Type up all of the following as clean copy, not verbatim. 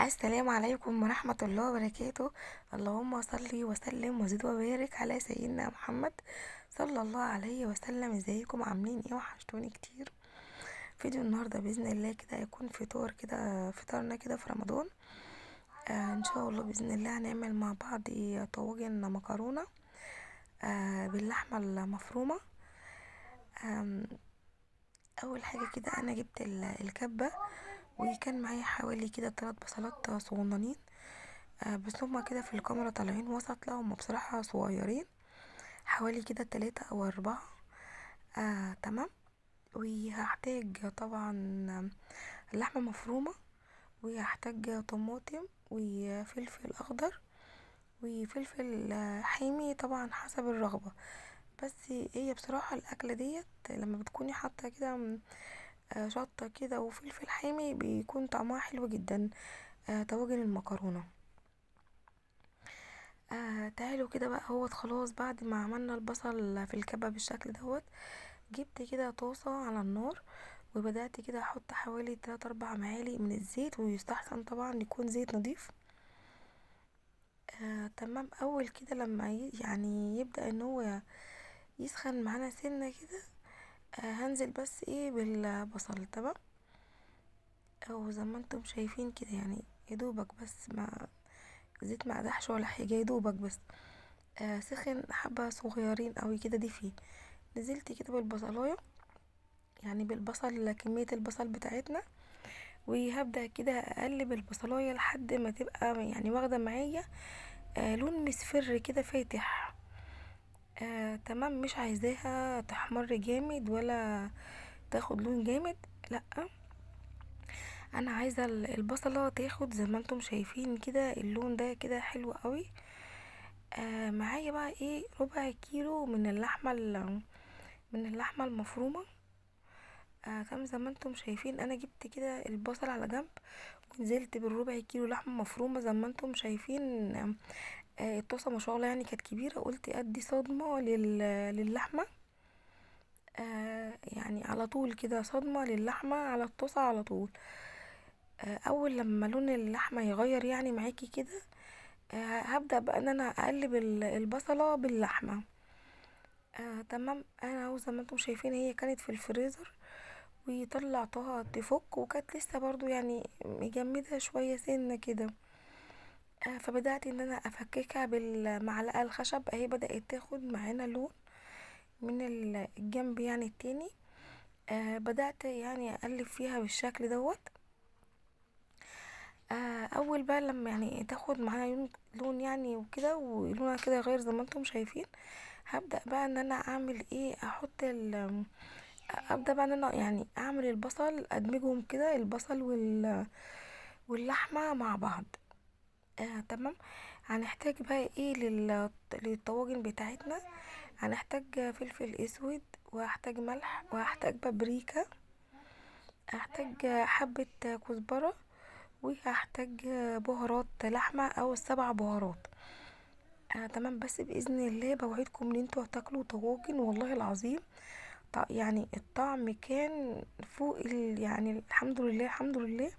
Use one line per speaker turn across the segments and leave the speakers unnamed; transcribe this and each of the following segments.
السلام عليكم ورحمة الله وبركاته. اللهم صل وسلم وزد وبارك على سيدنا محمد صلى الله عليه وسلم. ازيكم عاملين ايه؟ وحشتوني كتير. فيديو النهارده باذن الله كده هيكون فطار كده، فطارنا كده في رمضان. ان شاء الله باذن الله هنعمل مع بعض طواجن مكرونه باللحمه المفرومه. اول حاجة كده انا جبت الكبه، وكان معايا حوالي كده 3 بصلات صغننين، بس هما كده في الكاميرا طالعين وسط، لا هما بصراحة صغيرين، حوالي كده 3 او 4. تمام. وهحتاج طبعا لحمه مفرومه، وهحتاج طماطم وفلفل اخضر وفلفل حامي طبعا حسب الرغبة. بس هي بصراحة الاكلة ديت لما بتكوني حاطه كده شطه كده وفلفل حامي بيكون طعمها حلو جدا. طواجن المكرونه. تعالوا كده بقى اهوت. خلاص بعد ما عملنا البصل في الكبه بالشكل دوت، جبت كده طاسه على النار وبدات كده احط حوالي 3-4 معالق من الزيت، ويستحسن طبعا يكون زيت نضيف. تمام. اول كده لما يبدا ان هو يسخن معانا سنة كده، هنزل بس بالبصل. تمام. او زي ما انتم شايفين كده، يدوبك بس، ما زيت ما قدحش ولا حاجة، يدوبك بس. سخن حبه صغيرين قوي كده دي فيه. نزلت كده بالبصلايه، يعني بالبصل، كمية البصل بتاعتنا، وهبدا كده اقلب البصلايه لحد ما تبقى واخده معايا لون مصفر كده فاتح. تمام. مش عايزاها تحمر جامد ولا تاخد لون جامد، لا انا عايزه البصله تاخد زي ما انتم شايفين كده اللون ده كده حلو قوي. معايا بقى ربع كيلو من اللحمة من اللحمة المفرومه. تمام. زي ما انتم شايفين انا جبت كده البصل على جنب ونزلت بالربع كيلو لحمه مفرومه زي ما انتم شايفين. الطاسه ما شاء الله كانت كبيرة، قلت ادي صدمة للحمه. على طول كده صدمة للحمه على الطاسه على طول. اول لما لون اللحمة يغير معاكي كده، هبدا بقى ان انا اقلب البصله باللحمه. تمام. انا اهو زي ما انتم شايفين هي كانت في الفريزر وطلعتها تفك، وكانت لسه برضو مجمده شوية سنة كده. فبدات ان انا افككها بالمعلقه الخشب، اهي بدات تاخد معانا لون من الجنب التاني. بدات اقلب فيها بالشكل دوت. اول بقى لما تاخد معانا لون وكده، ولونها كده يغير زي ما انتم شايفين، هبدا بقى ان انا اعمل ايه، احط ال، ابدا بقى ان انا اعمل البصل، ادمجهم كده البصل واللحمة مع بعض. تمام. هنحتاج بقى ايه للطواجن بتاعتنا؟ هنحتاج فلفل اسود، وهحتاج ملح، وهحتاج بابريكا، هحتاج حبة كزبرة، وهحتاج بهارات لحمة او 7 بهارات. تمام. بس بإذن الله بوعدكم ان انتوا هتاكلوا طواجن والله العظيم، الطعم كان فوق الحمد لله، الحمد لله.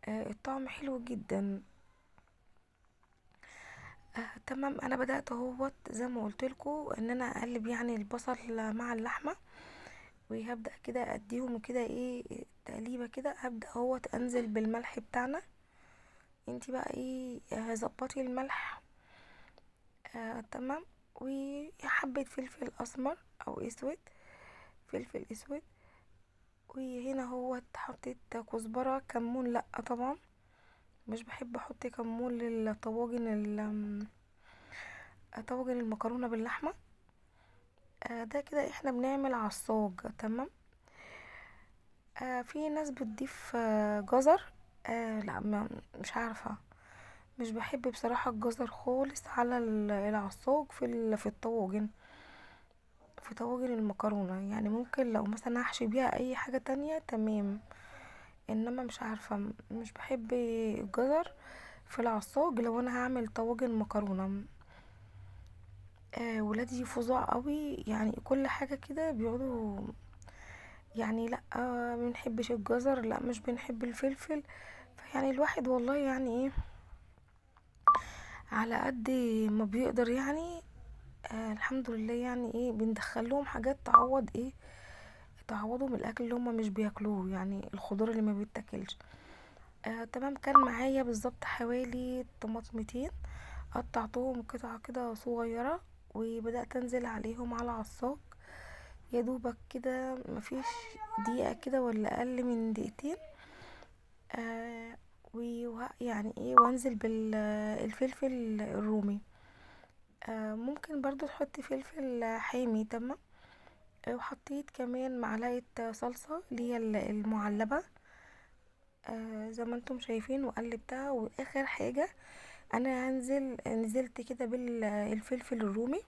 الطعم حلو جدا. تمام. انا بدأت اهوت زي ما قلت لكم ان انا اقلب البصل مع اللحمة، وهبدأ كده اديهم كده تقليبه كده. هبدأ اهوت انزل بالملح بتاعنا. انتي بقى ظبطي الملح. تمام. وحبة فلفل اسمر او اسود، فلفل اسود. وهنا اهوت حطيت كزبرة، كمون لا طبعا مش بحب احط كمون للطواجن طواجن المكرونة باللحمة. ده كده احنا بنعمل عصاج. تمام. في ناس بتضيف جزر. لا، مش عارفة، مش بحب بصراحة الجزر خالص على العصاج في الطواجن، في طواجن المكرونة. ممكن لو مثلا احشي بيها اي حاجة تانية تمام، انما مش عارفة، مش بحب الجزر في العصاج لو انا هعمل طواجن مكرونة. ولادي فظاع قوي، كل حاجة كده بيقعدوا لا، ما بنحبش الجزر، لا مش بنحب الفلفل. فيعني الواحد والله يعني ايه على قد ما بيقدر يعني، الحمد لله يعني ايه بندخل لهم حاجات تعوض ايه، تعوضهم الاكل اللي هم مش بياكلوه، يعني الخضار اللي ما بيتاكلش. تمام. كان معايا بالظبط حوالي طماطمتين، قطعتهم قطع كده صغيرة وبدأت انزل عليهم على عصاج، يا دوبك كده مفيش دقيقة كده ولا اقل من دقيقتين. يعني ايه، وانزل بالفلفل الرومي. ممكن برضو تحطي فلفل حامي. تمام. وحطيت كمان معلقة صلصة اللي هي المعلبة، زي ما انتم شايفين، وقلبتها. واخر حاجة انا نزلت كده بالفلفل الرومي.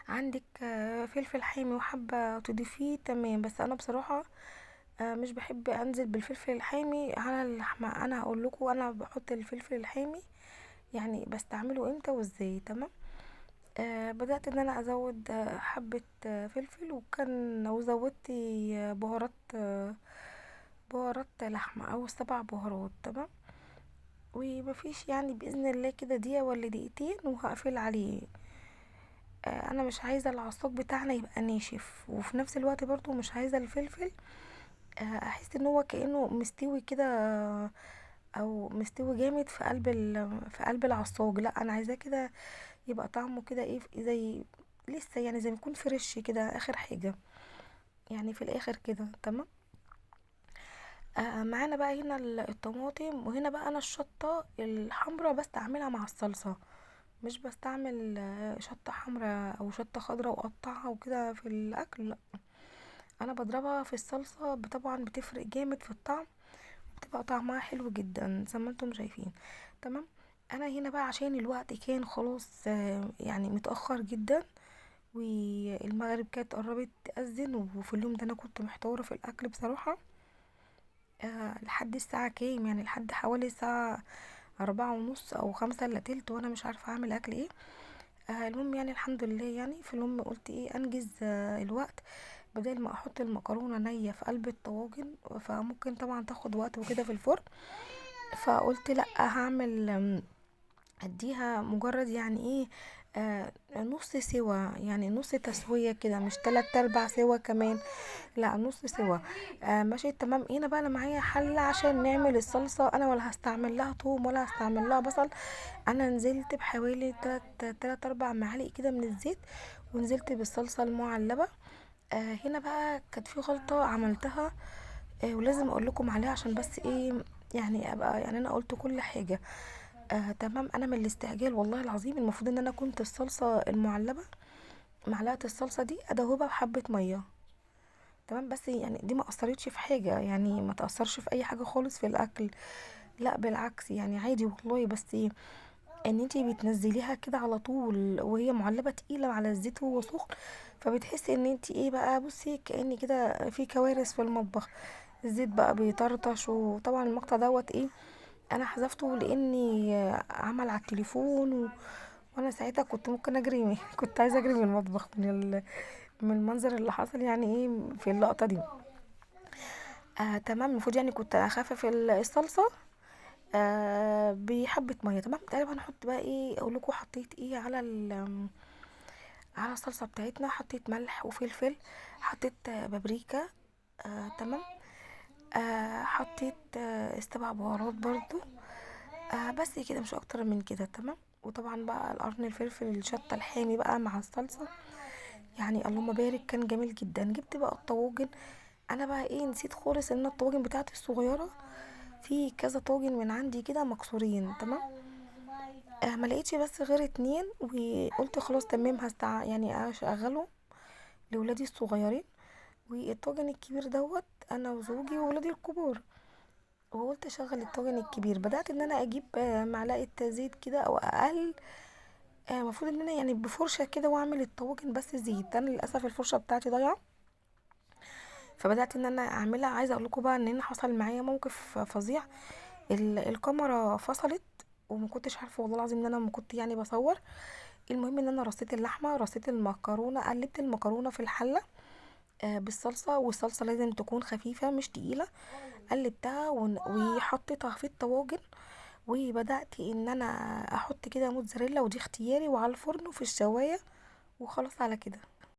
عندك فلفل حامي وحابة تضيفيه تمام، بس انا بصراحة مش بحب انزل بالفلفل الحامي على اللحمة. انا هقول لكم انا بحط الفلفل الحامي يعني بستعمله امتى وازاي. تمام. بدأت ان انا ازود حبة فلفل، وزودت بهارات لحمة او 7 بهارات. تمام. ومفيش يعني بإذن الله كده دقيقة ولا دقيقتين وهقفل عليه. انا مش عايزة العصاج بتاعنا يبقى ناشف، وفي نفس الوقت برضو مش عايزة الفلفل احس ان هو كأنه مستوي كده او مستوي جامد في قلب العصاج. لا، انا عايزاه كده يبقى طعمه كده ايه، زي لسه يعني زي ما يكون فريش كده، اخر حاجة يعني في الاخر كده. تمام. معانا بقى هنا الطماطم، وهنا بقى انا الشطة الحمراء بستعملها مع الصلصة، مش بستعمل شطة حمراء او شطة خضراء واقطعها وكده في الاكل، لا انا بضربها في الصلصة، طبعا بتفرق جامد في الطعم، بتبقى طعمها حلو جدا زي ما انتم شايفين. تمام. انا هنا بقى عشان الوقت كان خلاص، يعني متأخر جدا، والمغرب كانت قربت تأذن، وفي اليوم ده انا كنت محتارة في الاكل بصراحة، لحد الساعة كام، يعني لحد حوالي الساعة 4:30 او 4:45 وانا مش عارفة اعمل اكل ايه. المهم يعني الحمد لله يعني في اليوم قلت ايه انجز، الوقت، بدل ما احط المكرونة نية في قلب الطواجن، فممكن طبعا تاخد وقت وكده في الفرن، فقلت لا هعمل، اديها مجرد يعني ايه، نص سوا، يعني نص تسوية كده، مش 3/4 سوا كمان، لا نص سوا. ماشي تمام. هنا بقى انا معايا حلة عشان نعمل الصلصة، انا ولا هستعمل لها توم ولا هستعمل لها بصل، انا نزلت بحوالي 3-4 معالق كده من الزيت، ونزلت بالصلصة المعلبة. هنا بقى كانت في غلطة عملتها، ولازم اقول لكم عليها عشان بس ايه، يعني ابقى يعني انا قلت كل حاجة. تمام. انا من الاستعجال والله العظيم المفروض ان انا كنت الصلصة المعلبة معلقة الصلصة دي ادوبها بحبة مية. تمام. بس يعني دي ما اثرتش في حاجة، يعني ما تاثرش في اي حاجة خالص في الاكل، لا بالعكس يعني عادي والله، بس ايه ان انتي بتنزليها كده على طول وهي معلبة تقيلة على الزيت وهو سخن، فبتحسي ان انتي ايه بقى، بصي كأن كده في كوارث في المطبخ، الزيت بقى بيطرطش. وطبعا المقطع دوت ايه انا حذفته لاني عمل على التليفون وانا ساعتها كنت ممكن اجري كنت عايزه اجري من المطبخ من المنظر اللي حصل يعني ايه في اللقطه دي. تمام. المفروض يعني كنت اخفف الصلصه، بحبه ميه. تمام. تعالوا بقى نحط بقى ايه، اقول لكم حطيت ايه على الصلصه بتاعتنا. حطيت ملح وفلفل، حطيت بابريكا، تمام، حطيت 7 بهارات برضو، بس كده مش اكتر من كده. تمام. وطبعا بقى القرن الفلفل الشطه الحامي بقى مع الصلصه، يعني اللهم بارك، كان جميل جدا. جبت بقى الطواجن، انا بقى ايه نسيت خالص ان الطواجن بتاعتي الصغيره في كذا طاجن من عندي كده مكسورين. تمام. ما لقيتش بس غير 2، وقلت خلاص تمام اشغله لولادي الصغيرين، والطاجن الكبير دوت انا وزوجي وولادي الكبار، وقلت اشغل الطاجن الكبير. بدات ان انا اجيب، معلقه زيت كده او اقل، المفروض ان انا بفرشه كده واعمل الطواجن بس زيت. انا للاسف الفرشه بتاعتي ضايعه، فبدات ان انا اعملها. عايزه اقول لكم بقى ان انا حصل معايا موقف فظيع، الكاميرا فصلت وما كنتش عارفه والله العظيم ان انا ما كنت بصور. المهم ان انا رصيت اللحمه، رصيت المكرونه، قلبت المكرونه في الحله، بالصلصة، والصلصة لازم تكون خفيفة مش تقيلة. قلبتها وحطيتها في الطواجن، وبدأت ان انا احط كده موتزاريلا، ودي اختياري، وعلى الفرن وفي الشواية، وخلاص على كده.